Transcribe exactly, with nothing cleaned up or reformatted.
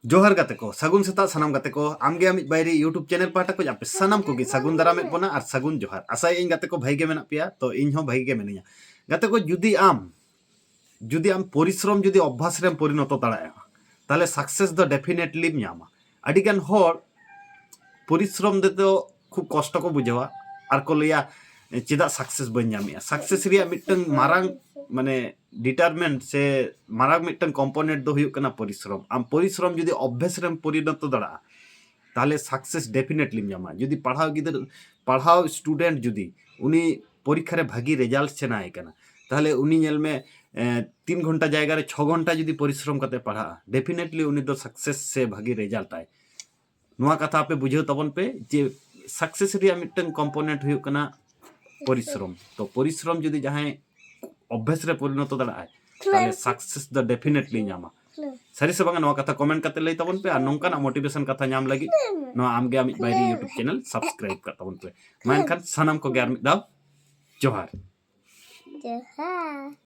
ᱡᱚᱦᱟᱨ ᱜᱟᱛᱮ ᱠᱚ, ᱥᱟᱹᱜᱩᱱ ᱥᱮᱛᱟᱜ ᱥᱟᱱᱟᱢ ᱜᱟᱛᱮ ᱠᱚ᱾ ᱟᱢᱜᱮ ᱟᱢᱤᱡ ᱵᱟᱭᱨᱤ YouTube ᱪᱮᱱᱮᱞ ᱯᱟᱦᱴᱟ ᱠᱷᱚᱱ ᱟᱯᱮ ᱥᱟᱱᱟᱢ ᱠᱚᱜᱮ ᱥᱟᱹᱜᱩᱱ ᱫᱟᱨᱟᱢᱮᱫ ᱵᱚᱱᱟ ᱟᱨ ᱥᱟᱹᱜᱩᱱ ᱡᱚᱦᱟᱨ᱾ ᱟᱥᱟᱭᱟᱹᱧ ᱜᱟᱛᱮ ᱠᱚ ᱵᱷᱟᱜᱮ ᱜᱮ ᱢᱮᱱᱟᱜ ᱯᱮᱭᱟ, ᱛᱚ ᱤᱧ ᱦᱚᱸ ᱵᱷᱟᱜᱮ ᱜᱮ ᱢᱤᱱᱟᱹᱧᱟ᱾ ᱜᱟᱛᱮ ᱠᱚ, ᱡᱩᱫᱤ ᱟᱢ ᱡᱩᱫᱤ ᱟᱢ ᱯᱚᱨᱤᱥᱨᱚᱢ ᱡᱩᱫᱤ ᱚᱵᱵᱷᱟᱥ ᱨᱮᱢ ᱯᱚᱨᱤᱱᱚᱛᱚ ᱫᱟᱲᱮᱭᱟᱜᱼᱟ, ᱛᱟᱦᱞᱮ ᱥᱟᱠᱥᱮᱥ ᱫᱚ ᱰᱮᱯᱷᱤᱱᱮᱴᱞᱤᱢ ᱧᱟᱢᱟ᱾ ᱟᱹᱰᱤᱜᱟᱱ ᱦᱚᱲ ᱯᱚᱨᱤᱥᱨᱚᱢ ᱛᱮᱫᱚ ᱠᱷᱩᱵ ᱠᱚᱥᱴᱚ ᱠᱚ ᱵᱩᱡᱷᱟᱹᱣᱟ ᱟᱨ ᱠᱚ ᱞᱟᱹᱭᱟ, "ᱪᱮᱫᱟᱜ ᱥᱟᱠᱥᱮᱥ ᱵᱟᱹᱧ ᱧᱟᱢᱮᱜᱼᱟ?" ᱥᱟᱠᱥᱮᱥ ᱨᱮᱭᱟᱜ ᱢᱤᱫᱴᱟᱝ ᱢᱟᱨᱟᱝ, ᱢᱟᱱᱮ, ᱰᱤᱴᱟᱨᱢᱮᱱᱴ ᱥᱮ ᱢᱟᱨᱟᱝ ᱢᱤᱫᱴᱟᱝ ᱠᱚᱢᱯᱳᱱᱮᱱᱴ ᱫᱚ ᱦᱩᱭᱩᱜ ᱠᱟᱱᱟ ᱯᱚᱨᱤᱥᱨᱚᱢ᱾ ᱟᱢ ᱯᱚᱨᱤᱥᱨᱚᱢ ᱡᱩᱫᱤ ᱚᱵᱵᱷᱟᱥ ᱨᱮᱢ ᱯᱚᱨᱤᱱᱚᱛᱚ ᱫᱟᱲᱮᱭᱟᱜᱼᱟ, ᱛᱟᱦᱞᱮ ᱥᱟᱠᱥᱮᱥ ᱰᱮᱯᱷᱤᱱᱮᱴᱞᱤᱢ ᱧᱟᱢᱟ᱾ ᱡᱩᱫᱤ ᱯᱟᱲᱦᱟᱣ ᱜᱤᱫᱽᱨᱟᱹ, ᱯᱟᱲᱦᱟᱣ ᱥᱴᱩᱰᱮᱱᱴ ᱡᱩᱫᱤ ᱩᱱᱤ ᱯᱚᱨᱤᱠᱠᱷᱟ ᱨᱮ ᱵᱷᱟᱹᱜᱤ ᱨᱮᱡᱟᱞᱴ ᱥᱟᱱᱟᱭᱮ ᱠᱟᱱᱟ, ᱛᱟᱦᱞᱮ ᱩᱱᱤ ᱧᱮᱞ ᱢᱮ, ᱮ, ᱛᱤᱱ ᱜᱷᱚᱱᱴᱟ ᱡᱟᱭᱜᱟ ᱨᱮ ᱪᱷᱚ ᱜᱷᱚᱱᱴᱟ ᱡᱩᱫᱤ ᱯᱚᱨᱤᱥᱨᱚᱢ ᱠᱟᱛᱮ ᱯᱟᱲᱦᱟᱜᱼᱟ, ᱰᱮᱯᱷᱤᱱᱮᱴᱞᱤ ᱩᱱᱤ ᱫᱚ ᱥᱟᱠᱥᱮᱥ ᱥᱮ ᱵᱷᱟᱹᱜᱤ ᱨᱮᱡᱟᱞᱴ ᱟᱭ᱾ ᱱᱚᱣᱟ ᱠᱟᱛᱷᱟ ᱟᱯᱮ ᱵᱩᱡᱷᱟᱹᱣ ᱛᱟᱵᱚᱱ ᱯᱮ ᱡᱮ ᱥᱟᱠᱥᱮᱥ ᱨᱮᱭᱟᱜ ᱢᱤᱫᱴᱟᱝ ᱠᱚᱢᱯᱳᱱᱮᱱᱴ ᱦᱩᱭᱩᱜ ᱠᱟᱱᱟ ᱯᱚᱨᱤᱥᱨᱚᱢ᱾ ᱛᱚ ᱯᱚᱨᱤᱥᱨᱚᱢ ᱡᱩᱫᱤ ᱡᱟᱦᱟᱸᱭ ᱚᱵᱵᱷᱟᱥ ᱨᱮ ᱯᱚᱨᱤᱱᱚᱛᱚ ᱫᱟᱲᱮᱭᱟᱜᱼᱟᱭ, ᱛᱟᱦᱞᱮ ᱥᱟᱠᱥᱮᱥ ᱫᱚ ᱰᱮᱯᱷᱤᱱᱮᱴᱞᱤ ᱧᱟᱢᱟ᱾ ᱥᱟᱹᱨᱤ ᱥᱮ ᱵᱟᱝᱟ, ᱱᱚᱣᱟ ᱠᱟᱛᱷᱟ ᱠᱚᱢᱮᱱᱴ ᱠᱟᱛᱮ ᱞᱟᱹᱭ ᱛᱟᱵᱚᱱ ᱯᱮ, ᱟᱨ ᱱᱚᱝᱠᱟᱱᱟᱜ ᱢᱳᱴᱤᱵᱷᱮᱥᱚᱱ ᱠᱟᱛᱷᱟ ᱧᱟᱢ ᱞᱟᱹᱜᱤᱫ ᱱᱚᱣᱟ ᱟᱢᱜᱮ ᱟᱢᱤᱡ ᱵᱟᱭᱨᱤ YouTube ᱪᱮᱱᱮᱞ ᱥᱟᱵᱥᱠᱨᱟᱭᱤᱵ ᱠᱟᱜ ᱛᱟᱵᱚᱱ ᱯᱮ᱾ ᱢᱟ ᱮᱱᱠᱷᱟᱱ ᱥᱟᱱᱟᱢ ᱠᱚᱜᱮ ᱟᱨ ᱢᱤᱫ ᱫᱷᱟᱣ ᱡᱚᱦᱟᱨ᱾ ᱡᱚᱦᱟᱨ᱾